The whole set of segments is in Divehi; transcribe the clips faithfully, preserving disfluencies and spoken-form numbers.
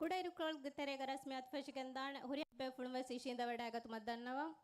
ކުޑައިރުކޮޅުގެ ތެރޭގަ ރަސްމި އަތުފެށިގެންދާނެ ހުރިހާ ބޭފުޅުން ވެސް އިށީނދެވަޑައިގަތުމަށް ދަންނަވަން.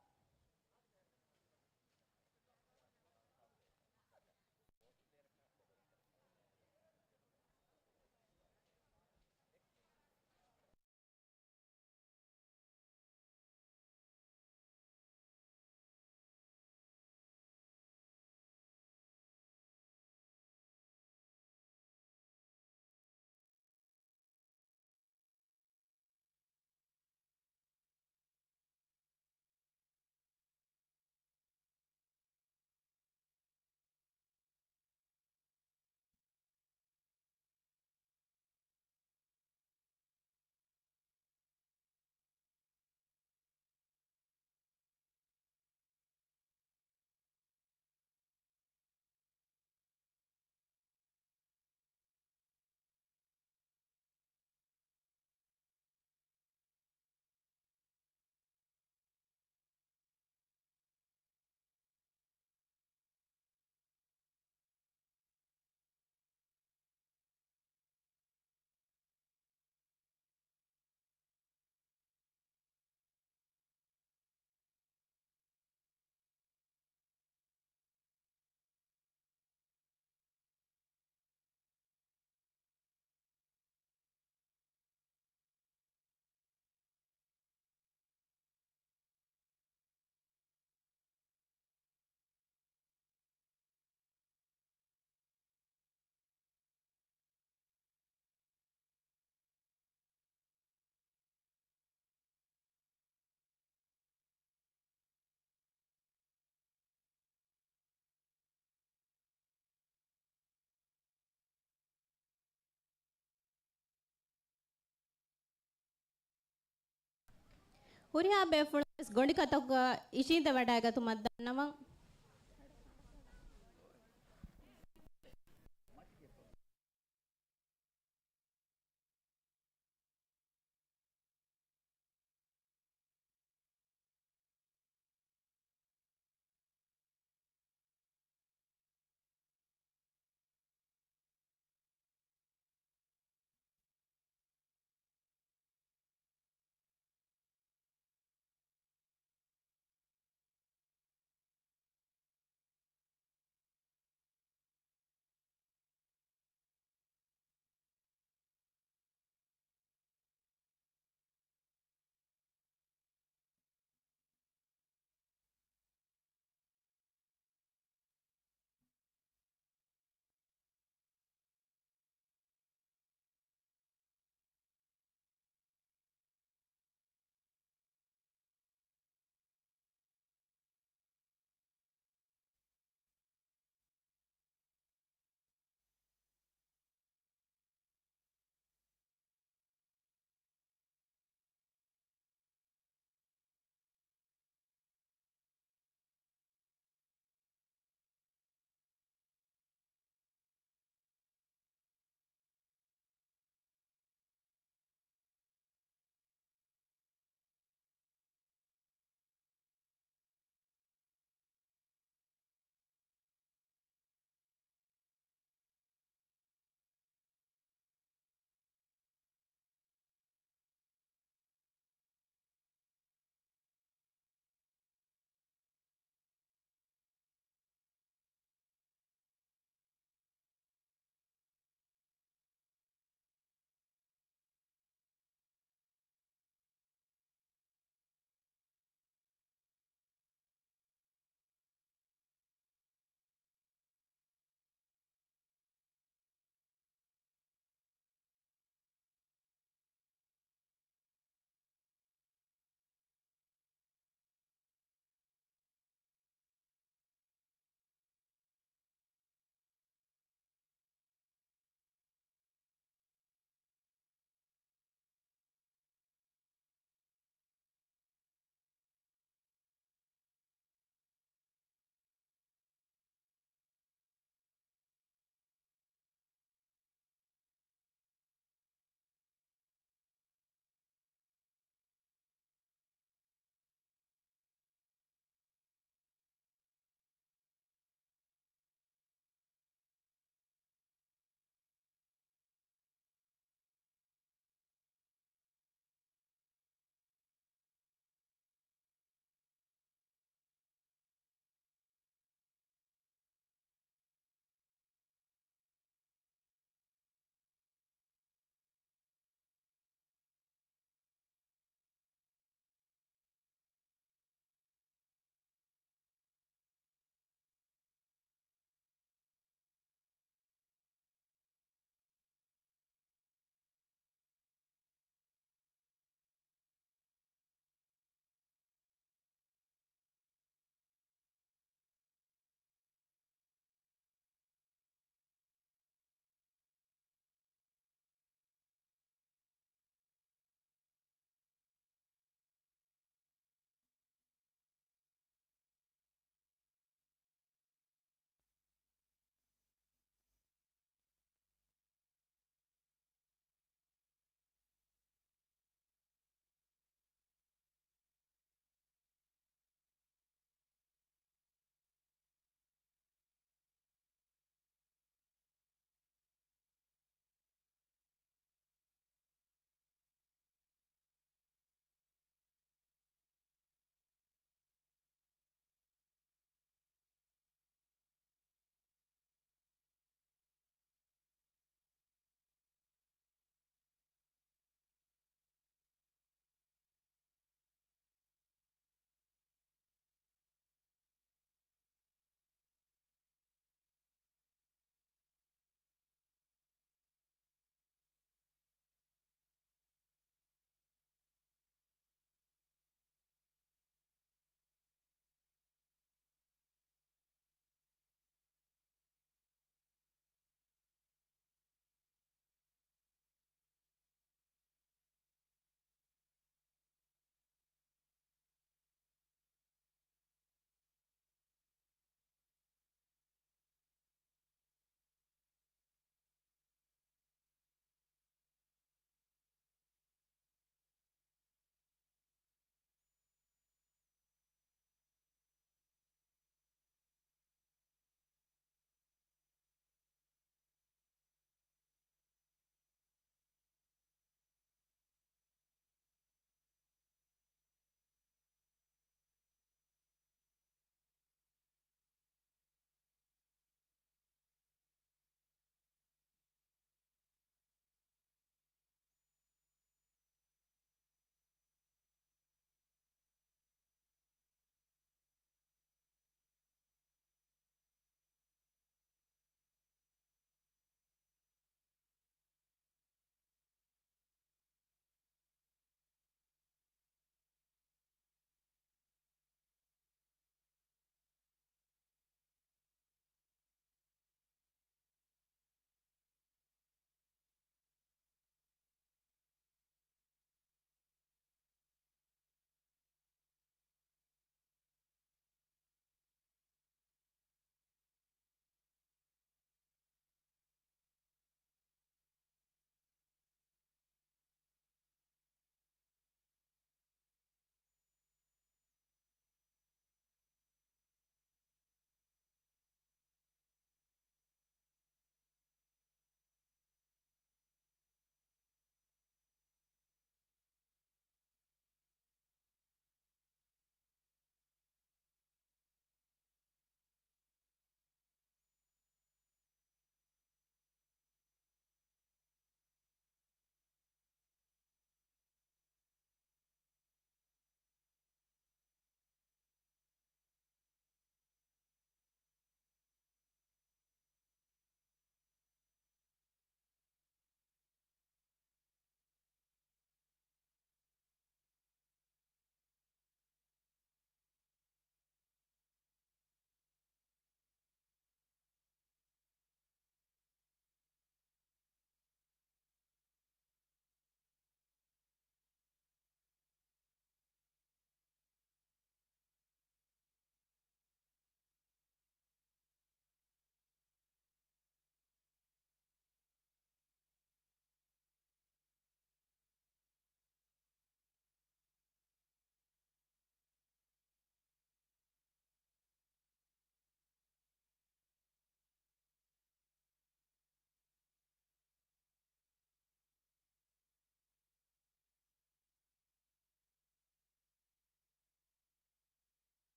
ހުރިހާ ބޭފުޅުން ވެސް ގޮނޑިކަތަކުގަ އިށީނދެވަޑައިގަތުމަށް ދަންނަވަން.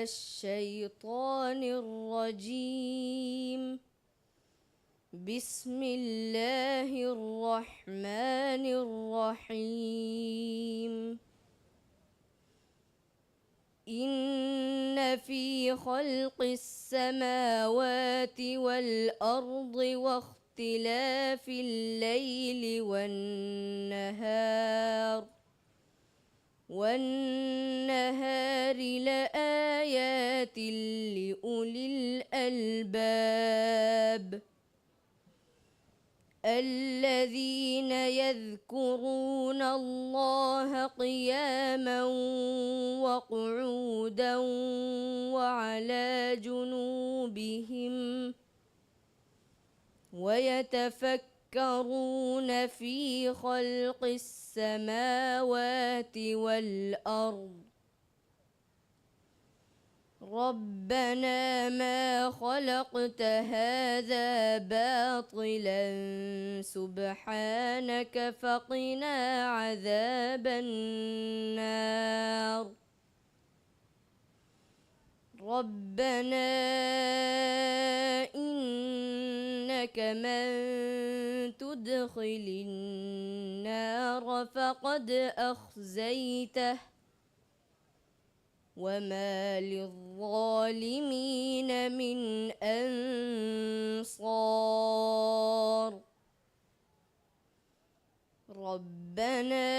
الشيطان الرجيم. بسم الله الرحمن الرحيم. إن في خلق السماوات والأرض واختلاف الليل والنهار والنهار لآيات لأولي الألباب. الذين يذكرون الله قياما وقعودا وعلى جنوبهم ويتفكرون في خلق السماوات والأرض ربنا ما خلقت هذا باطلا سبحانك فقنا عذاب النار. ربنا إنك من تدخل النار فقد أخزيته وما للظالمين من أنصار. ربنا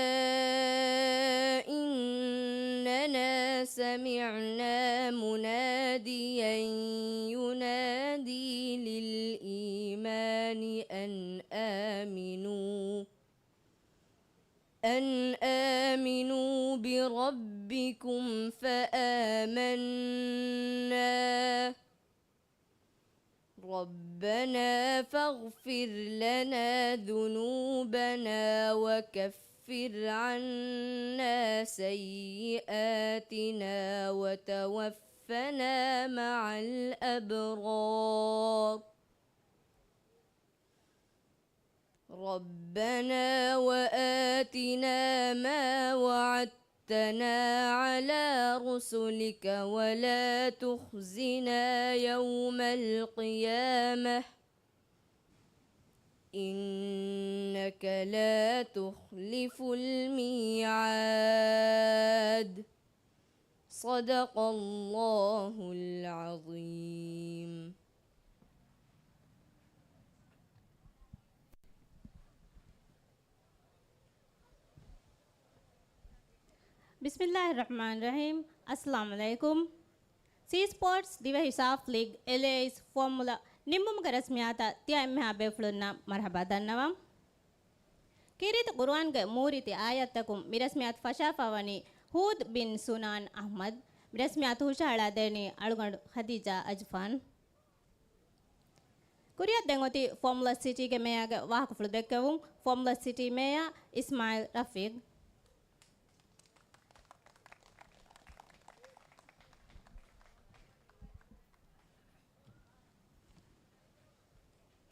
إننا سمعنا مناديا ينادي للإيمان أن آمنوا أن آمنوا بربكم فآمنا. ربنا فاغفر لنا ذنوبنا وكفر عنا سيئاتنا وتوفنا مع الأبرار. ربنا وآتنا ما وعدتنا على رسلك ولا تخزنا يوم القيامة إنك لا تخلف الميعاد. صدق الله العظيم. بسم الله الرحمن الرحيم. އައްސަލާމު ޢަލައިކުމް. ސީ ސްޕޯޓްސް ދިވެހި ސާފް ލީގް، އެލްއޭއިސް ފޯމުލާ ނިންމުމުގެ ރަސްމިއްޔާތަށް ތިޔަ އެންމެހާ ބޭފުޅުންނަށް މަރުޙަބާ ދަންނަވަން. ކީރިތި ޤުރުއާންގެ މޫރިތި އާޔަތްތަކުން މި ރަސްމިއްޔާތު ފަށާފަވަނީ ހޫދް ބިން ސުނާން އަޙްމަދު. މި ރަސްމިއްޔާތު ހުށަހަޅާދޭނީ އަޅުގަނޑު ޚަދީޖާ އަޖްފާން. ކުރިއަށް ދެން އޮތީ ފޯމުލާ ސިޓީގެ މޭޔާގެ ވާހަކަފުޅު ދެއްކެވުން. ފޯމުލާ ސިޓީ މޭޔާ އިސްމާޢީލް ރަފީޤް.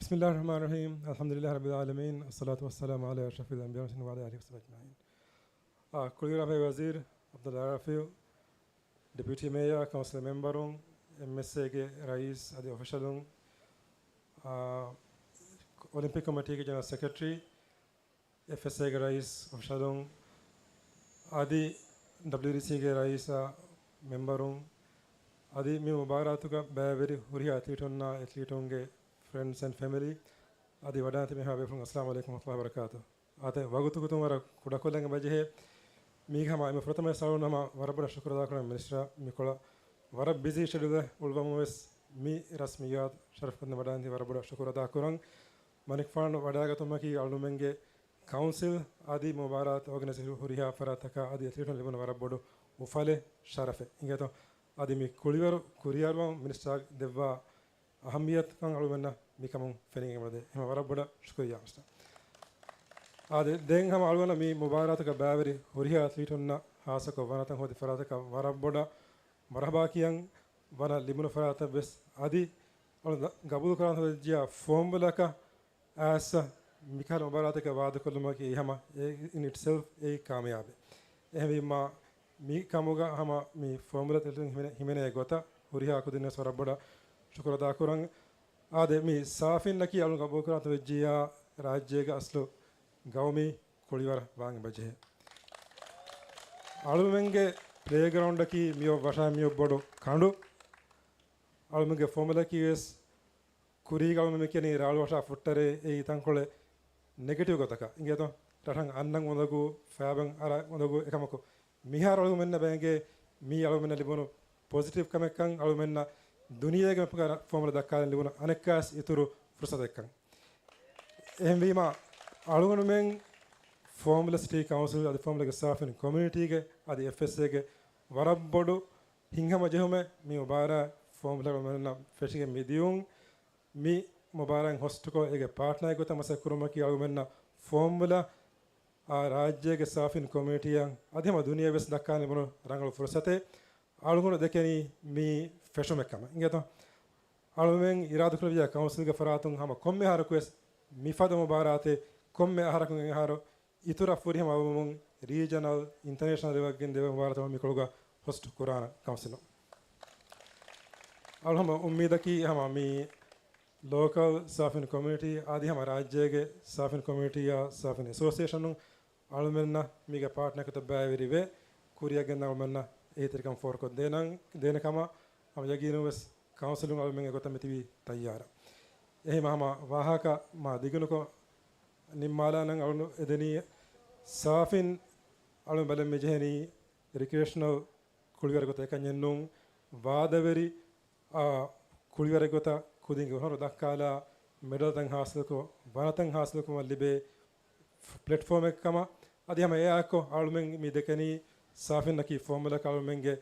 بسم الله الرحمن الرحيم. الحمد لله رب العالمين. الصلاة والسلام على أشرف الأنبياء والمرسلين وعلى آله وصحبه أجمعين. އާ، ކުޅިވަރު އަނބި ވަޒީރު ޢަބްދުﷲ ރައީފް، ޑެޕިއުޓީ މޭޔާ، ކައުންސިލް މެމްބަރުން، އެމްއެސްއޭގެ ރައީސް އަދި އޮފިޝަލުން، އާ، އޮލިމްޕިކް ކޮމިޓީގެ ޖެނެރަލް ސެކްރެޓަރީ، އެފްއެސްއޭގެ ރައީސް އޮފިޝަލުން، އަދި ޑަބްލިއުޑީސީގެ ރައީސާ މެމްބަރުން، އަދި މި މުބާރާތުގަ ބައިވެރި ހުރިހާ އެތްލީޓުންނާ، އެތްލީޓުންގެ ފްރެންޑްސް އެންޑް ފެމިލީ، އަދި ވަޑާން ތިބި މިހާ ބޭފުޅުން، އައްސަލާމު ޢަލައިކުމް ވަރަޙްމަތުﷲ ވަބަރަކާތު. އާދެ، ވަގުތު ގޮތުން ވަރަށް ކުޑަކޮށްލަން އެބަޖެހޭ. މީގެ ހަމަ އެންމެ ފުރަތަމަ ސަވާލުން ހަމަ ވަރަށް ބޮޑަށް ޝުކުރު އަދާކުރަން މިނިސްޓަރ މިކޮޅަށް ވަރަށް ބިޒީ ޝެޑިއުލެއް އުޅުއްވަމުން ވެސް މި ރަސްމިއްޔާތު ޝަރަފުކޮށް ވަޑާން ވަރަށް ބޮޑަށް ޝުކުރު އަދާކުރަން. މަނިކުފާނު ވަޑައިގަތުމަކީ އަޅުމެންގެ ކައުންސިލް އަދި މުބާރާތު އޯގަނައިޒަރު ހުރިހާ ފަރާތްތަކާ އަދި އެތްލީޓުން ލިބުނު ވަރަށް ބޮޑު އުފަލެއް، ޝަރަފެއް. އިނގޭތޯ؟ އަދި މި ކުޅިވަރު ކުރިއަރުވަން މިނިސްޓަރ ދެއްވާ އަހައްމިއްޔަތުކަން އަޅުގަނޑަށް މިކަމުން ފެނިގެން ދޭ. ހަމަ ވަރަށް ބޮޑަށް ޝުކުރިއްޔާ މިނިސްޓަރ. އާދެ، ދެން ހަމަ އަޅުގަނޑަށް މި މުބާރާތުގަ ބައިވެރި ހުރިހާ އެތްލީޓުންނަށް ޚާއްޞަކޮށް ވަންނަތަން ހޯދި ފަރާތަކަށް ވަރަށް ބޮޑަށް މަރުޙަބާ ކިޔަން، ވަނަ ލިބުނު ފަރާތަށް ވެސް އަދި އަޅު ގަބޫލު ކުރާން ހޯދިއްޖިޔާ ފޯމުލަކަށް އައިސް މިކަހަލަ މުބާރާތަކަށް ވާދަކޮށްލުމަކީ ހަމަ އެ އިން އިޓްސެލްފް އެއީ ކާމިޔާބެއް. އެހެންވީމާ، މި ކަމުގަ ހަމަ މި ފޯމުލާ ތެޅުން ހިމެނޭ، ހިމެނޭ ގޮތަށް ހުރިހާ ކުދިންވެސް ވަރަށް ބޮޑަށް ޝުކުރު އަދާކުރަން. އާދެ، މި ސާފިންނަކީ އަޅުގަނޑު ގަބޫލުކުރާތަން ވެއްޖިއްޔާ ރާއްޖޭގެ އަސްލު ގައުމީ ކުޅިވަރަށް ވާން އެބަޖެހޭ. އަޅުމެންގެ ޕްލޭގްރައުންޑަކީ މިއޮއް ވަށާ މިއޮއް ބޮޑު ކަނޑު. އަޅުމެންގެ ފޯމުލަކީ ވެސް ކުރީގަ އަޅުމެން މި ކިޔަނީ ރާޅު ވަށާ ފުއްޓަރޭ، އެއީ ތަންކޮޅެއް ނެގެޓިވް ގޮތަކަށް. އިނގޭތޯ؟ ރަށަށް އަންނަން އުނދަގޫ، ފައިބަން އަރާ އުނދަގޫ. އެކަމަކު މިހާރު އަޅުމެންނަށް ބޭނގޭ މީ އަޅުމެންނަށް ލިބުނު ޕޮޒިޓިވް ކަމެއްކަން، އަޅުމެންނަށް ދުނިޔޭގެ މަގުގަ ފޯމުލާ ދައްކާލަން ލިބުނު އަނެއްކާވެސް އިތުރު ފުރުސަތެއްކަން. އެހެންވީމާ، އަޅުގަނޑުމެން ފޯމުލާ ސިޓީ ކައުންސިލް އަދި ފޯމުލާގެ ސާފިން ކޮމިއުނިޓީގެ އަދި އެފްއެސްއޭގެ ވަރަށް ބޮޑު ހިތްހަމަޖެހުމެއް މި މުބާރާތް ފޯމުލާ އަޅުމެންނަށް ފެށިގެން މި ދިޔުން. މި މުބާރާތް ހޮސްޓްކޮށް، އޭގެ ޕާޓްނާއެއް ގޮތަށް މަސައްކަތް ކުރުމަކީ އަޅުގަނޑުމެންނަށް ފޯމުލާ އާ ރާއްޖޭގެ ސާފިން ކޮމިއުނިޓީއަށް އަދި ހަމަ ދުނިޔެވެސް ދައްކާނެ ބުނު ރަނގަޅު ފުރުސަތެއް. އަޅުގަނޑު ދެކެނީ މި ފެށުމެއް ކަމަށް. އިނގޭތޯ؟ އަޅުމެން އިރާދަކުރެއްވިއްޔާ ކައުންސިލްގެ ފަރާތުން ހަމަ ކޮންމެ އަހަރަކުވެސް މިފަދަ މުބާރާތެއް ކޮންމެ އަހަރަކުން އެއަހަރު އިތުރަށް ފުރިހަމަ އައުމުން ރީޖަނަލް، އިންޓަރނޭޝަނަލް ލެވެލްގެ ދެވޭ މުބާރާތެއް މިކޮޅުގަ ހޮސްޓް ކުރާނަން ކައުންސިލުން. އަޅުގަނޑު ހަމަ އުއްމީދަކީ ހަމަ މި ލޯކަލް ސާފިން ކޮމިއުނިޓީ އަދި ހަމަ ރާއްޖޭގެ ސާފިން ކޮމިއުނިޓީއާ ސާފިން އެސޯސިއޭޝަނުން އަޅުމެންނަށް މީގެ ޕާޓްނަރ ކޮށް ބައިވެރިވެ ކުރިއަށް ގެންދަން އަޅުމެންނަށް އެހީތެރިކަން ފޯރުކޮށްދޭނަން، ދޭނެ ކަމަށް ހަމަ ޔަގީނުން ވެސް ކައުންސިލުން އަޅުމެންގެ ގޮތަށް މިތިބީ ތައްޔާރަށް. އެހެންވީމާ ހަމަ ވާހަކަ މާ ދިގުނުކޮށް ނިންމާލާނަން. އަޅުގަނޑު އެދެނީ ސާފިން އަޅުގަނޑު ބަލަން މި ޖެހެނީ ރިކްރިއޭޝަނަލް ކުޅިވަރެއް ގޮތަށް އެކަންޏެއް ނޫން. ވާދަވެރި އާ، ކުޅިވަރެއް ގޮތަށް ކުދިންގެ ހުނަރު ދައްކާލާ، މެޑަލްތައް ހާސިލްކޮށް، ވަނަތައް ހާސިލްކުރުމަށް ލިބޭ ފް-، ޕްލެޓްފޯމެއް ކަމަށް. އަދި ހަމަ އެއާއެއްކޮށް އަޅުމެން މި ދެކެނީ ސާފިންނަކީ ފޯމުލަކަށް އަޅުމެންގެ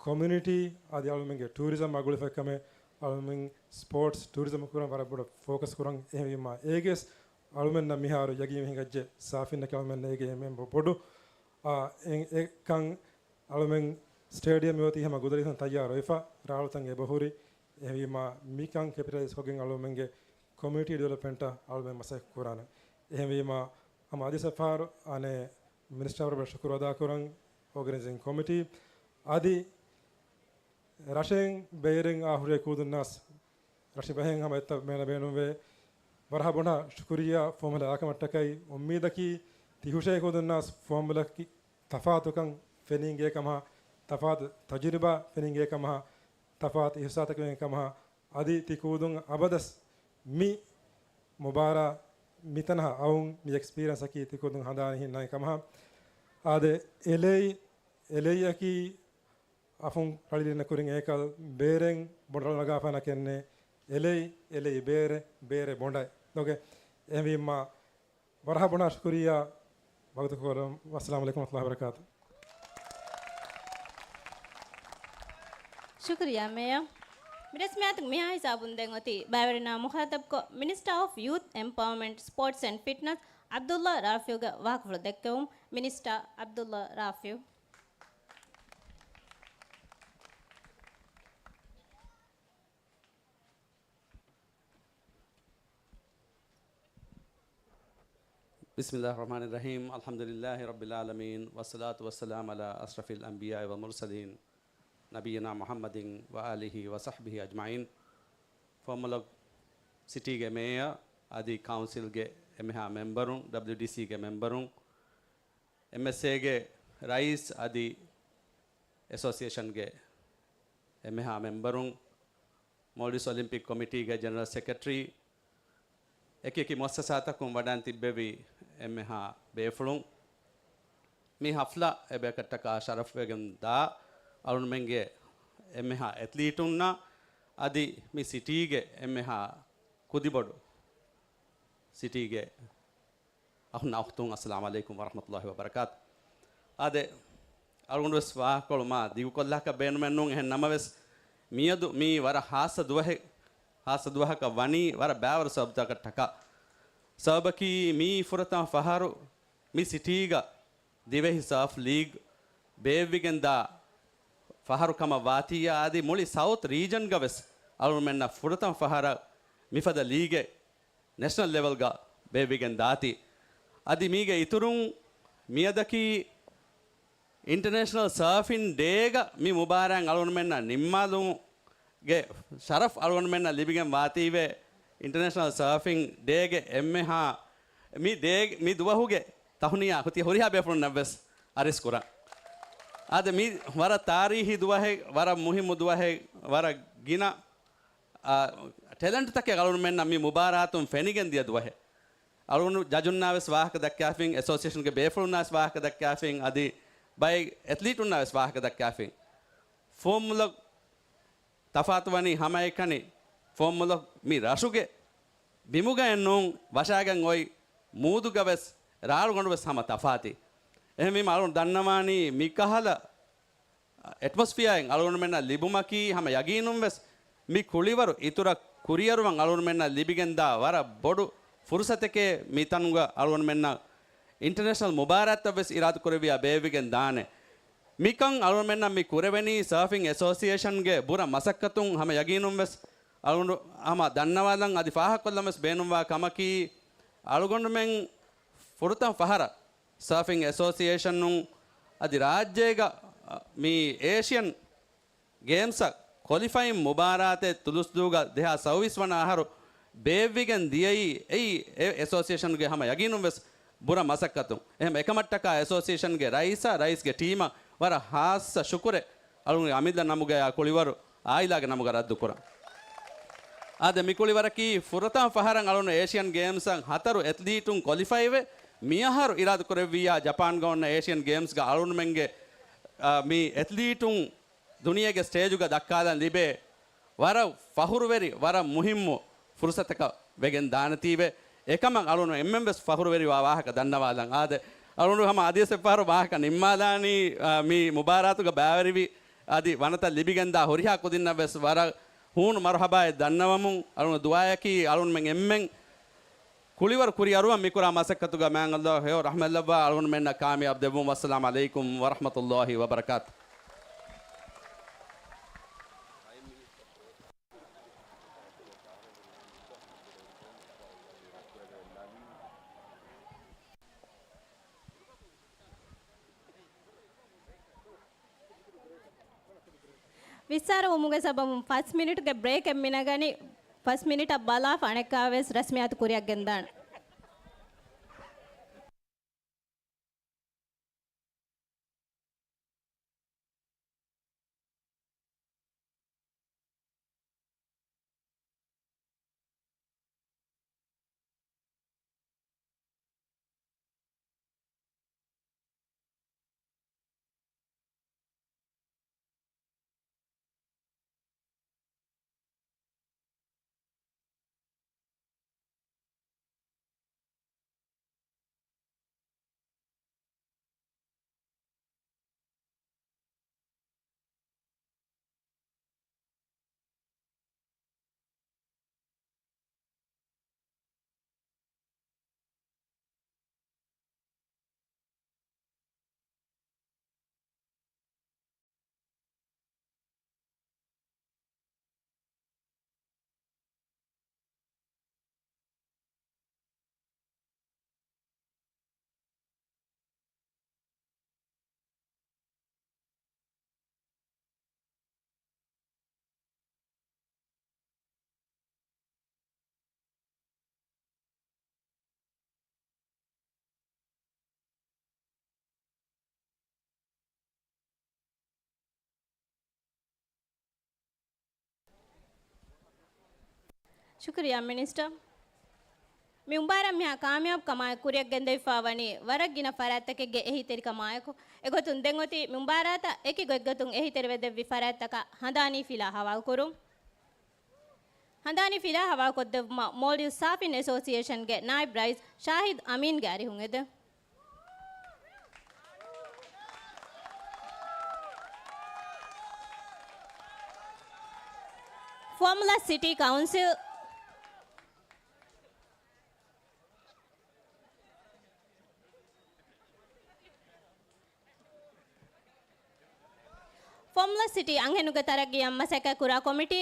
ކޮމިއުނިޓީ އަދި އަޅުމެންގެ ޓޫރިޒަމް އަށް ގުޅިފައި ކަމެއް. އަޅުމެން ސްޕޯޓްސް ޓޫރިޒަމް ކުރަން ވަރަށް ބޮޑަށް ފޯކަސް ކުރަން. އެހެންވީމާ އޭގެސް އަޅުމެންނަށް މިހާރު ޔަގީން ހިނގައްޖެ ސާފިންނަކީ އަޅުމެންނަށް އޭގެ އެންމެ ބޮޑު، އާ، އެ-، އެކަން އަޅުމެން ސްޓޭޑިއަމް އޮތީ ހަމަ ގުދަރިފަން ތައްޔާރުވެފަ، ރާޅުތައް އެބަހުރި. އެހެންވީމާ، މިކަން ކެޕިޓަލައިޒް ކޮށްގެން އަޅުމެންގެ ކޮމިއުނިޓީ ޑިވެލޮޕްމަންޓަށް އަޅުމެން މަސައްކަތް ކުރާނެ. އެހެންވީމާ، ހަމަ އަދި ސަފާރު އަނެއް މިނިސްޓަރ ވަރަށް ޝުކުރު އަދާކުރަން، އޯގަނައިޒިން ކޮމިޓީ އަދި ރަށެއް ބޭރެއް އާ ހުރޭ ކޫދުންނާސް ރަށި ބަހެއް ހަމަ އެތައް މޭނަ ބޭނުންވޭ. ވަރަހަ ބޮޑަށް ޝުކުރިއްޔާ ފޯމުލާ އާކަމަށްޓަކައި. އުއްމީދަކީ ތި ހުށައި ކުދުންނާސް ފޯމުލަކީ ތަފާތުކަން ފެނިންގޭ ކަމަށް، ތަފާތު ތަޖުރިބާ ފެނިންގޭ ކަމަށް، ތަފާތު އިހުސާސްތަކެއް ކަމަށް، އަދި ތި ކޫދުން އަބަދަސް މި މުބާރާ މިތަނަށް އައުން މި އެކްސްޕީރިއަންސަކީ ތި ކޫދުން ހަނދާނީ ހިންނަން ކަމަށް. އާދެ، އެލައި، އެލައިއަކީ އަފުން ރަޅިލިންނަ ކުރިން އޭކަލް ބޭރެއް ބޮނޑަށް ނަގާފާނަކެންނެ. އެލައި، އެލައި ބޭރެއް، ބޭރެއް ބޮނޑައެއް. އޯކޭ. އެހެންވީމާ، ވަރަހަ ބޮޑަށް ޝުކުރިއްޔާ ވަގުތު ކުރަން. ވައްސަލާމު ޢަލައިކުމް ވަރަޙްމަތުﷲި ވަބަރަކާތު. ޝުކުރިއްޔާ މޭޔަރ. މި ރަސްމިއްޔާތުގެ މިހާ ހިސާބުން ދެން އޮތީ ބައިވެރިންނާ މުޚާޠަބްކޮށް، މިނިސްޓާ އޮފް ޔޫތް އެމްޕަވަރމަންޓް، ސްޕޯޓްސް އެންޑް ފިޓްނަސް، ޢަބްދުﷲ ރާފިޢުގެ ވާހަކަފުޅު ދެއްކެވުން. މިނިސްޓާ ޢަބްދުﷲ ރާފިޢު. بسم الله الرحمن الرحيم. الحمد لله رب العالمين، والصلاة والسلام على أشرف الأنبياء والمرسلين، نبينا محمد وآله وصحبه أجمعين. ފޯމުލަ ސިޓީގެ މޭޔަރ އަދި ކައުންސިލްގެ އެންމެހާ މެމްބަރުން، ޑަބްލިއުޑީސީގެ މެމްބަރުން، އެމްއެސްއޭގެ ރައީސް އަދި އެސޯސިއޭޝަންގެ އެންމެހާ މެމްބަރުން، މޯލްޑިވްސް އޮލިމްޕިކް ކޮމިޓީގެ ޖެނެރަލް ސެކްރެޓަރީ، އެކި އެކި މުއައްސަސާތަކުން ވަޑައިން ތިއްބެވި އެންމެހާ ބޭފުޅުން، މި ހަފްލާ އެބަޔަކަށްޓަކާ ޝަރަފްވެގެން ދާ އަޅުންމެންގެ އެންމެހާ އެތްލީޓުންނާ އަދި މި ސިޓީގެ އެންމެހާ ކުދިބޮޑު ސިޓީގެ އަޚުންނާ އުޚްތުން، އައްސަލާމު ޢަލައިކުމް ވަރަޙްމަތުﷲި ވަބަރަކާތު. އާދެ، އަޅުގަނޑު ވެސް ވާހަކަކޮޅު މާ ދިގުކޮށްލާކަށް ބޭނުމެއް ނޫން. އެހެން ނަމަވެސް، މިއަދު މީ ވަރަށް ހާއްސަ ދުވަހެއް، ހާއްސަ ދުވަހަކަށް ވަނީ ވަރަށް ބައިވަރު ސަބަބުތަކަށްޓަކާ. ސަބަބަކީ މީ ފުރަތަމަ ފަހަރު މި ސިޓީގަ ދިވެހި ސާފް ލީގް ބޭއްވިގެންދާ ފަހަރު ކަމަށް ވާތީއާ، އަދި މުޅި ސައުތް ރީޖަންގަ ވެސް އަޅުގަނޑުމެންނަށް ފުރަތަމަ ފަހަރަށް މިފަދަ ލީގެއް ނެޝަނަލް ލެވެލްގަ ބޭއްވިގެން ދާތީ. އަދި މީގެ އިތުރުން މިއަދަކީ އިންޓަރނޭޝަނަލް ސާފިން ޑޭގަ މި މުބާރާތް އަޅުގަނޑުމެންނަށް ނިންމާލުމުގެ ޝަރަފް އަޅުގަނޑުމެންނަށް ލިބިގެން ވާތީވެ، އިންޓަރނޭޝަނަލް ސާފިން ޑޭގެ އެންމެހާ މި ޑޭ، މި ދުވަހުގެ ތަހުނިޔާ ހުތި ހުރިހާ ބޭފުޅުންނަށްވެސް އަރިސް ކުރަން. އާދެ، މި ވަރަށް ތާރީހީ ދުވަހެއް، ވަރަށް މުހިއްމު ދުވަހެއް، ވަރަށް ގިނަ އާ، ޓެލެންޓްތަކެއް އަޅުގަނޑުމެންނަށް މި މުބާރާތުން ފެނިގެން ދިޔަ ދުވަހެއް. އަޅުގަނޑު ޖަޖުންނާވެސް ވާހަކަ ދައްކާފިން، އެސޯސިއޭޝަންގެ ބޭފުޅުންނާވެސް ވާހަކަ ދައްކާފިން، އަދި ބައެއް އެތްލީޓުންނާވެސް ވާހަކަ ދައްކާފިން. ފުވައްމުލައް ތަފާތުވަނީ ހަމައެކަނި، ފުވައްމުލައް މި ރަށުގެ ބިމުގައެއް ނޫން، ވަށާގެން އޮތް މޫދުގަވެސް ރާޅުގަނޑުވެސް ހަމަ ތަފާތި. އެހެންވީމަ އަޅުގަނޑު ދަންނަވާނީ މިކަހަލަ އެޓްމޮސްފިއާއެއް އަޅުގަނޑުމެންނަށް ލިބުމަކީ ހަމަ ޔަގީނުންވެސް މި ކުޅިވަރު އިތުރަށް ކުރިއަރުވަން އަޅުގަނޑުމެންނަށް ލިބިގެންދާ ވަރަށް ބޮޑު ފުރުސަތެކޭ. މިތަނުގަ އަޅުގަނޑުމެންނަށް އިންޓަރނޭޝަނަލް މުބާރާތްތައްވެސް އިރާދަކުރެއްވިޔާ ބޭއްވިގެން ދާނެ. މިކަން އަޅުގަނޑުމެންނަށް މި ކުރެވެނީ ސާފިން އެސޯސިއޭޝަންގެ ބުރަ މަސައްކަތުން. ހަމަ ޔަގީނުންވެސް އަޅުގަނޑު ހަމަ ދަންނަވާލަން އަދި ފާހަގަކޮށްލަންވެސް ބޭނުންވާ ކަމަކީ، އަޅުގަނޑުމެން ފުރަތަމަ ފަހަރަށް ސާފިން އެސޯސިއޭޝަނުން އަދި ރާއްޖޭގަ މި އޭޝިއަން ގޭމްސްއަށް ކޮލިފައިން މުބާރާތެއް ތުލުސްދޫގަ ދެހާސް ސައުވީސް ވަނަ އަހަރު ބޭއްވިގެން ދިޔައީ އެއީ އެ އެސޯސިއޭޝަންގެ ހަމަ ޔަގީނުން ވެސް ބުރަ މަސައްކަތުން. އެހެން އެކަމަށްޓަކާ އެސޯސިއޭޝަންގެ ރައީސާ، ރައީސްގެ ޓީމަށް ވަރަށް ހާއްސަ ޝުކުރެއް އަޅުގަނޑުގެ އަމިއްލަ ނަމުގައާ ކުޅިވަރު އާއިލާގެ ނަމުގަ ރައްދުކުރަން. އާދެ، މި ކުޅިވަރަކީ ފުރަތަމަ ފަހަރަށް އަޅުގަނޑު އޭޝިއަން ގޭމްސްއަށް ހަތަރު އެތްލީޓުން ކޮލިފައިވެ، މިއަހަރު އިރާދަކުރެއްވިއްޔާ ޖަޕާންގަ އޮންނަ އޭޝިއަން ގޭމްސްގަ އަޅުގަނޑުމެންގެ، އާ، މި އެތްލީޓުން ދުނިޔޭގެ ސްޓޭޖުގަ ދައްކާލަން ލިބޭ ވަރަށް ފަޚުރުވެރި، ވަރަށް މުހިއްމު ފުރުސަތަކަށް ވެގެން ދާނެތީވެ. އެކަމަށް އަޅުގަނޑު އެންމެން ވެސް ފަޚުރުވެރިވާ ވާހަކަ ދަންނަވާލަން. އާދެ، އަޅުގަނޑު ހަމަ އަދިވެސް އެއްފަހަރު ވާހަކަ ނިންމާލާނީ، އާ، މި މުބާރާތުގަ ބައިވެރިވި އަދި ވަނަތައް ލިބިގެންދާ ހުރިހާ ކުދިންނަށް ވެސް ވަރަށް ހޫނު މަރުޙަބާއެއް ދަންނަވަމުން، އަޅުގަނޑު ދުޢާއަކީ އަޅުގަނޑުމެން އެންމެން ކުޅިވަރު ކުރިއަރުވަން. މިކުރާ މަސައްކަތުގަ މާތް ﷲ ހެޔޮ ރަޙްމަތްލައްވާ އަޅުގަނޑުމެންނަށް ކާމިޔާބު ދެއްވުން. ވައްސަލާމް ޢަލައިކުމް ވަރަޙްމަތުﷲ ވަބަރަކާތު. ވިއްސާރަ ވުމުގެ ސަބަބުން ފަސް މިނިޓުގެ ބްރޭކެއް މިނަގަނީ. ފަސް މިނިޓަށް ބަލާފަ އަނެއްކާވެސް ރަސްމިއްޔާތު ކުރިއަށް ގެންދާނެ. ޝުކުރިއްޔާ މިނިސްޓަރ. މި މުބާރާތް މިހާ ކާމިޔާބު ކަމާއެކު ކުރިއަށް ގެންދެވިފާ ވަނީ ވަރަށް ގިނަ ފަރާތްތަކެއްގެ އެހީތެރިކަމާއެކު. އެގޮތުން ދެން އޮތީ މި މުބާރާތަށް އެކި ގޮތްގޮތުން އެހީތެރިވެދެއްވި ފަރާތްތަކަށް ހަނދާނީ ފިލާ ހަވާލުކުރުން. ހަނދާނީ ފިލާ ހަވާލުކޮށްދެއްވުމަށް މޯލްޑިވްސް ސާފިން އެސޯސިއޭޝަންގެ ނާއިބް ރައީސް ޝާހިދް އަމީންގެ އަރިހުން އެދެން. ފުވައްމުލައް ސިޓީ ކައުންސިލް. ފުވައްމުލައް ސިޓީ އަންހެނުންގެ ތަރައްގީއަށް މަސައްކަތް ކުރާ ކޮމިޓީ.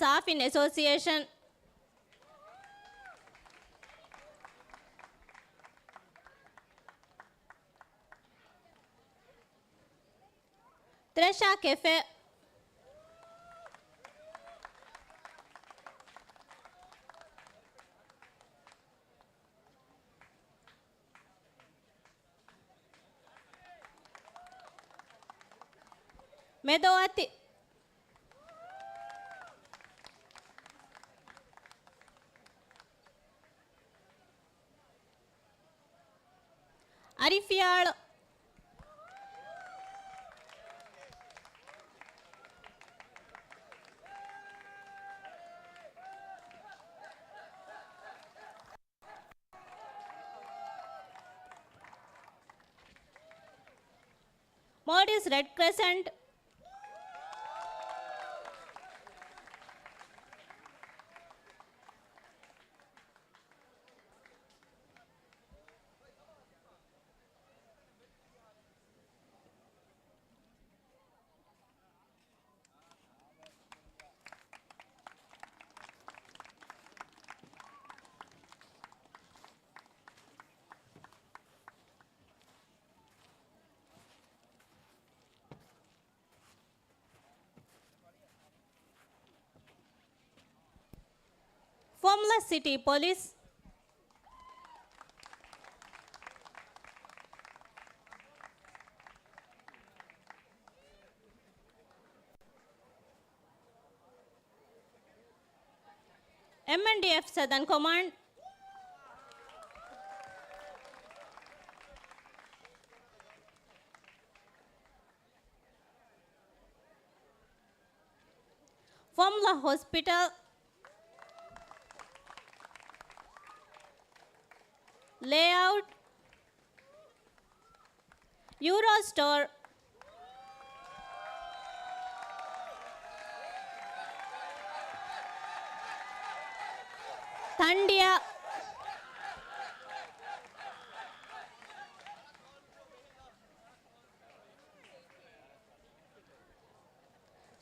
ސާފިން އެސޯސިއޭޝަން، ތްރެޝާ ކެފޭ، މެދުއަތި، އަރިފިޔާޅު، މޯލްޑިވްސް ރެޑް ކްރެސެންޓް، ފުވައްމުލައް ސިޓީ ޕޮލިސް، އެމްއެންޑީއެފް ސަދަން ކޮމާންޑް، ފުވައްމުލައް ހޮސްޕިޓަލް، ލޭއައުޓް، ޔޫރޯ ސްޓޯރ، ތަނޑިއަ،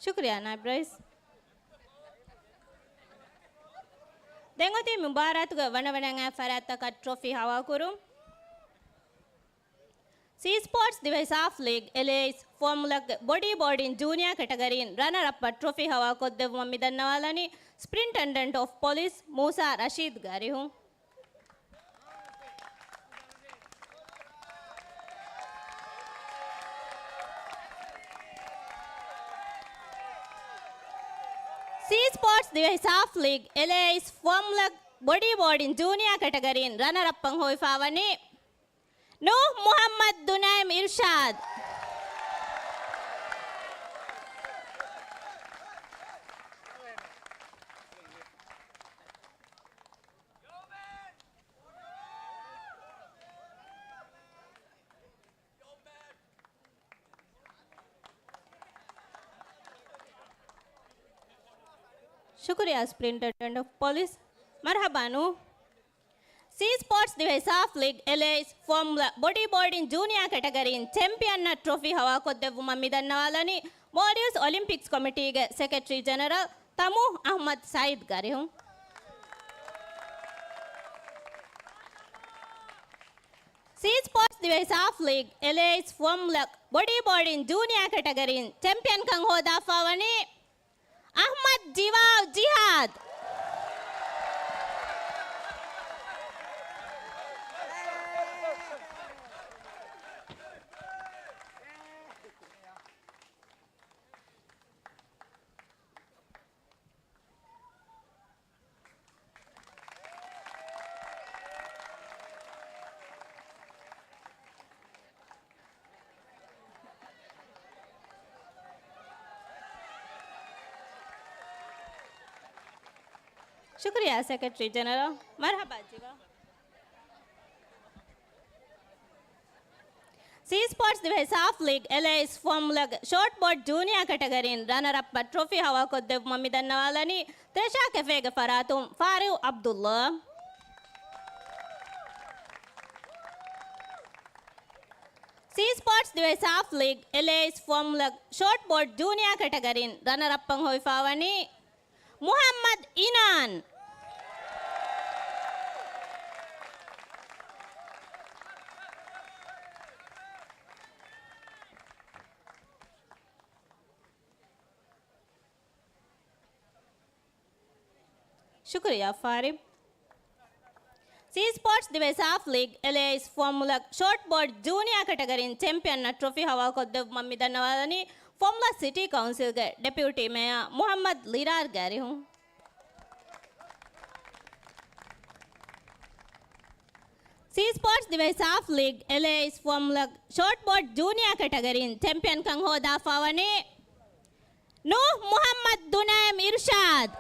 ޝުކުރިއްޔާ ނާއިބް ރައީސް. ދެން އޮތީ މުބާރާތުގެ ވަނަވަނައި ފަރާތްތަކަށް ޓްރޮފީ ހަވާކުރުން. ސީ ސްޕޯޓްސް ދިވެހި ސާފް ލީގް އެލްއޭއިސް ފުވައްމުލައްގެ ބޮޑީ ބޯޑިން ޖޫނިއާ ކެޓަގަރީން ރަނަރަޕަށް ޓްރޮފީ ހަވާކޮށްދެއްވުމަށް މިދަންނަވާލަނީ ސްޕްރިންޓެންޑެންޓް އޮފް ޕޮލިސް މޫސާ ރަޝީދުގެ އަރިހުން. ސީ ސްޕޯޓްސް ދިވެހި ސާފް ލީގް އެލްއޭއިސް ފުވައްމުލައް ބޮޑީ ބޯޑިން ޖޫނިއާ ކެޓަގަރީން ރަނަރަޕްއަށް ހޮވިފާވަނީ ނޫހް މުހައްމަދު ދުނައިމް އިރްޝާދު. ޝުކުރިއްޔާ ސްޕްރިންޓެންޑެންޓް އޮފް ޕޮލިސް. މަރުޙަބާ ނޫ. ސީ ސްޕޯޓްސް ދިވެހި ސާފް ލީގް އެލްއޭއިސް ފުވައްމުލައް ބޮޑީ ބޯޑިން ޖޫނިއާ ކެޓަގަރީން ޗެމްޕިއަނަށް ޓްރޮފީ ހަވާކޮށްދެއްވުމަށް މިދަންނަވާލަނީ މޯލްޑިވްސް އޮލިމްޕިކްސް ކޮމިޓީގެ ސެކްރެޓަރީ ޖެނެރަލް ތަމޫ އަޙްމަދު ސައީދުގެ އަރިހުން. ސީ ސްޕޯޓްސް ދިވެހި ސާފް ލީގް އެލްއޭއިސް ފުވައްމުލައް ބޮޑީ ބޯޑިން ޖޫނިއާ ކެޓަގަރީން ޗެމްޕިއަންކަން ހޯދާފާވަނީ އަޙްމަދު ޒިވާއު ޖިހާދު. ޝުކުރިއްޔާ ސެކްރެޓަރީ ޖެނެރަލް. މަރުޙަބާ ޖިވާ. ސީ ސްޕޯޓްސް ދިވެހި ސާފް ލީގް އެލްއޭއިސް ފުވައްމުލައްގެ ޝޯޓް ބޯޑް ޖޫނިއާ ކެޓަގަރީން ރަނަރަޕްއަށް ޓްރޮފީ ހަވާކޮށްދެއްވުމަށް މިދަންނަވާލަނީ ތްރެޝާ ކެފޭގެ ފަރާތުން ފާރިހު ޢަބްދުﷲ. ސީ ސްޕޯޓްސް ދިވެހި ސާފް ލީގް އެލްއޭއިސް ފުވައްމުލައްގެ ޝޯޓް ބޯޑް ޖޫނިއާ ކެޓަގަރީން ރަނަރަޕްއަށް ހޮވިފާވަނީ މުޙައްމަދު އިނާން. ޝުކުރިއްޔާ ފާރިބް. ސީ ސްޕޯޓްސް ދިވެހި ސާފް ލީގް އެލްއޭއެސް ފޯމުލަ ޝޯޓް ބޯޑް ޖޫނިއާ ކެޓަގަރީން ޗެމްޕިއަން އަށް ޓްރޮފީ ހަވާލުކޮށްދެއްވުމަށް މި ދަންނަވާލަނީ ފޯމުލަ ސިޓީ ކައުންސިލްގެ ޑެޕިއުޓީ މޭޔާ މުޙައްމަދު ލިރާރްގެ އަރިހުން. ސީ ސްޕޯޓްސް ދިވެހި ސާފް ލީގް އެލްއޭއެސް ފޯމުލަ ޝޯޓް ބޯޑް ޖޫނިއާ ކެޓަގަރީން ޗެމްޕިއަންކަން ހޯދާފާވަނީ ނޫހް މުޙައްމަދު ދުނައިމް އިރުޝާދު.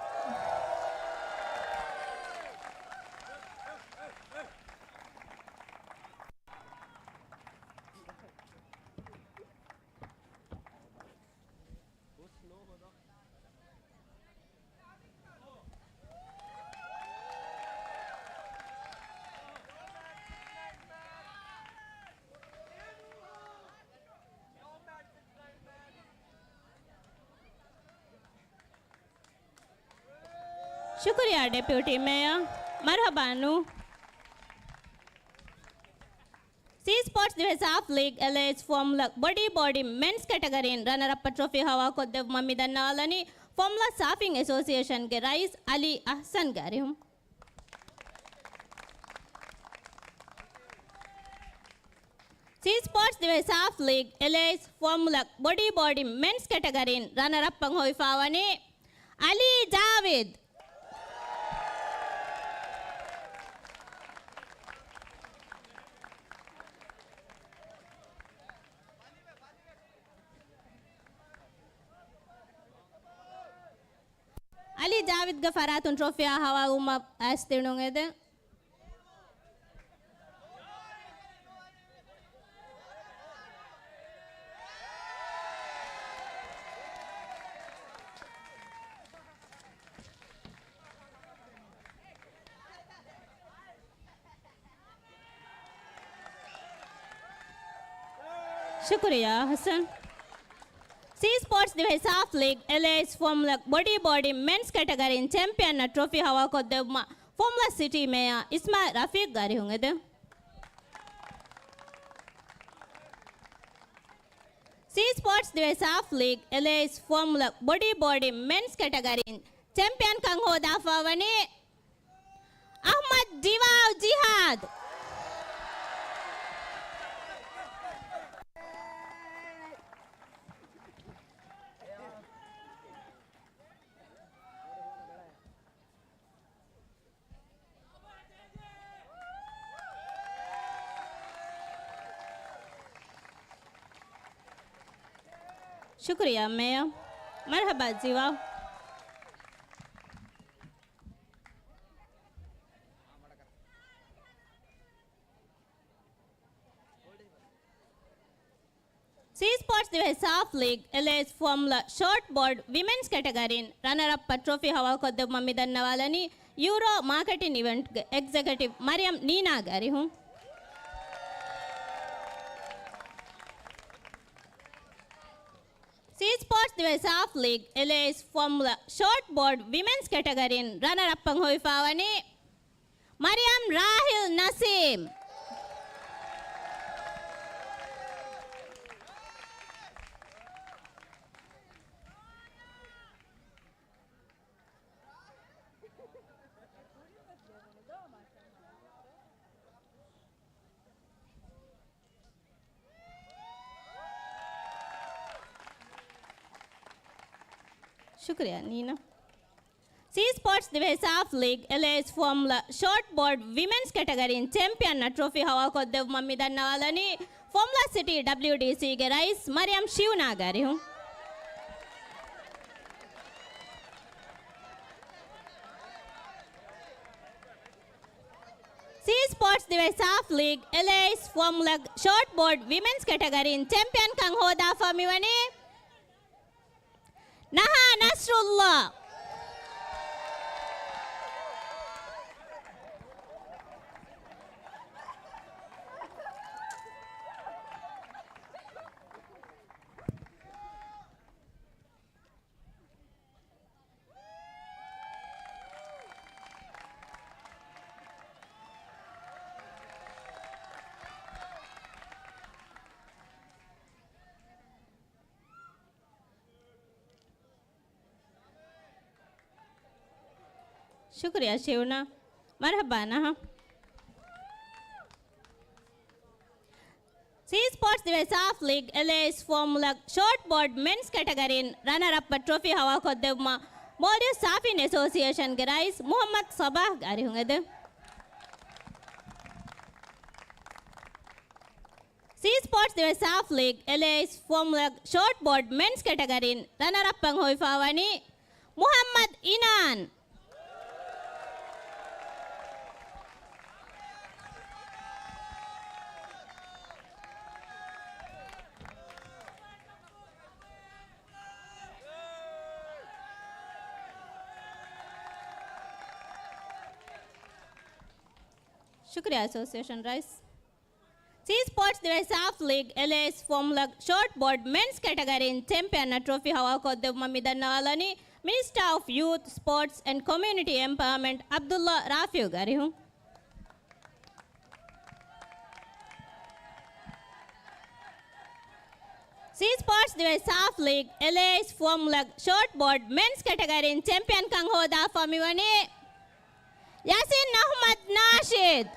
ޝުކުރިއްޔާ ޑެޕިއުޓީ މޭޔާ. މަރުޙަބާ ނޫ. ސީ ސްޕޯޓްސް ދިވެހި ސާފް ލީގް އެލްއޭއެސް ފޯމުލަ ބޮޑީ ބޯޑިން މެންސް ކެޓަގަރީން ރަނަރަޕް ޓްރޮފީ ހަވާލުކޮށްދެއްވުމަށް މި ދަންނަވާލަނީ ފޯމުލަ ސާފިން އެސޯސިއޭޝަންގެ ރައީސް އަލީ އަޙްސަންގެ އަރިހުން. ސީ ސްޕޯޓްސް ދިވެހި ސާފް ލީގް އެލްއޭއެސް ފޯމުލަ ބޮޑީ ބޯޑިން މެންސް ކެޓަގަރީން ރަނަރަޕްއަށް ހޮވިފާވަނީ އަލީ ޖާވިދު. އަލީ ޖާވިދުގެ ފަރާތުން ޓްރޮފީއާ ހަވާލުވުމަށް އައިސް ދިނުން އެދެން. ޝުކުރިއްޔާ އަޙްސަން. ސީ ސްޕޯޓްސް ދިވެހި ސާފް ލީގް އެލްއޭއެސް ފޯމުލަ ބޮޑީ ބޯޑިން މެންސް ކެޓަގަރީން ޗެމްޕިއަން އަށް ޓްރޮފީ ހަވާލުކޮށްދެއްވުމަށް ފޯމުލަ ސިޓީ މޭޔާ އިސްމާއިލް ރަފީޤްގެ އަރިހުން އެދެން. ސީ ސްޕޯޓްސް ދިވެހި ސާފް ލީގް އެލްއޭއެސް ފޯމުލަ ބޮޑީ ބޯޑިން މެންސް ކެޓަގަރީން ޗެމްޕިއަންކަން ހޯދާފާވަނީ އަޙްމަދު ޑިވާއު ޖިހާދު. ޝުކުރިއްޔާ މޭޔާ. މަރުޙަބާ ޖިވާ. ސީ ސްޕޯޓްސް ދިވެހި ސާފް ލީގް އެލްއޭއެސް ފޯމުލަ ޝޯޓް ބޯޑް ވިމެންސް ކެޓަގަރީން ރަނަރަޕްއަށް ޓްރޮފީ ހަވާލުކޮށްދެއްވުމަށް މި ދަންނަވާލަނީ ޔޫރޯ މާކެޓިން އިވެންޓްގެ އެގްޒެކެޓިވް މަރިޔަމް ނީނާގެ އަރިހުން. ސީ ސްޕޯޓްސް ދިވެހި ސާފް ލީގް އެލްއޭއެސް ފޯމުލަ ޝޯޓް ބޯޑް ވިމެންސް ކެޓަގަރީން ރަނަރަޕްއަށް ހޮވިފާވަނީ މަރިޔަމް ރާހިލް ނަސީމް. ޝުކުރިއްޔާ ނީނާ. ސީ ސްޕޯޓްސް ދިވެހި ސާފް ލީގް އެލްއޭއެސް ފޯމުލަ ޝޯޓް ބޯޑް ވިމެންސް ކެޓަގަރީން ޗެމްޕިއަން އަށް ޓްރޮފީ ހަވާލުކޮށްދެއްވުމަށް މި ދަންނަވާލަނީ ފޯމުލަ ސިޓީ ޑަބްލިއުޑީސީގެ ރައީސް މަރިޔަމް ޝިއުނާގެ އަރިހުން. ސީ ސްޕޯޓްސް ދިވެހި ސާފް ލީގް އެލްއޭއެސް ފޯމުލަ ޝޯޓް ބޯޑް ވިމެންސް ކެޓަގަރީން ޗެމްޕިއަންކަން ހޯދާފަ މިވަނީ ނަހާ ނަސްރުﷲ. ޝުކުރިއްޔާ ޝިއުނާ. މަރުޙަބާ ނަހަ. ސީ ސްޕޯޓްސް ދިވެހި ސާފް ލީގް އެލްއޭއެސް ފޯމުލަ ޝޯޓް ބޯޑް މެންސް ކެޓަގަރީން ރަނަރ އަޕަށް ޓްރޮފީ ހަވާލުކޮށްދެއްވުމަށް މޯލްޑިވްސް ސާފިން އެސޯސިއޭޝަންގެ ރައީސް މުޙައްމަދު ޞަބާޙްގެ އަރިހުން އެދެން. ސީ ސްޕޯޓްސް ދިވެހި ސާފް ލީގް އެލްއޭއެސް ފޯމުލަ ޝޯޓް ބޯޑް މެންސް ކެޓަގަރީން ރަނަރ އަޕަށް ހޮވިފައިވަނީ މުޙައްމަދު އިނާން. ޝުކުރިއްޔާ އެސޯސިއޭޝަން ރައީސް. ސީ ސްޕޯޓްސް ދިވެހި ސާފް ލީގް އެލްއޭއެސް ފޯމުލަ ޝޯޓް ބޯޑް މެންސް ކެޓަގަރީން ޗެމްޕިއަން އަށް ޓްރޮފީ ހަވާލުކޮށްދެއްވުމަށް މި ދަންނަވާލަނީ މިނިސްޓާ އޮފް ޔޫތު، ސްޕޯޓްސް އެންޑް ކޮމިއުނިޓީ އެމްޕަވަރމަންޓް ޢަބްދުﷲ ރާފިޢުގެ އަރިހުން. ސީ ސްޕޯޓްސް ދިވެހި ސާފް ލީގް އެލްއޭއެސް ފޯމުލަ ޝޯޓް ބޯޑް މެންސް ކެޓަގަރީން ޗެމްޕިއަންކަން ހޯދާފަ މިވަނީ ޔާސިން އަޙްމަދު ނާޝިދު.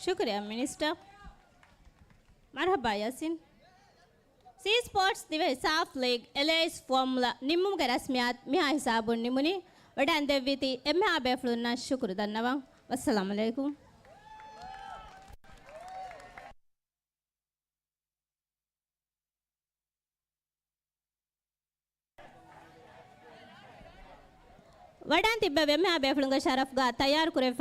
ޝުކުރިއްޔާ މިނިސްޓަރ. މަރުޙަބާ ޔާސިން. ސީ ސްޕޯޓްސް ދިވެހި ސާފް ލީގް އެލްއޭއެސް ފޯމުލަ ނިންމުމުގެ ރަސްމިއްޔާތު މިހާ ހިސާބުން ނިމުނީ. ވަޑައިން ދެއްވީތީ އެންމެހާ ބޭފުޅުންނަށް ޝުކުރު ދަންނަވަން. ވައްސަލާމް ޢަލައިކުމް. ވަޑައިން ތިއްބެވި އެންމެހާ ބޭފުޅުންގެ ޝަރަފުގަ ތައްޔާރު ކުރެވިފަ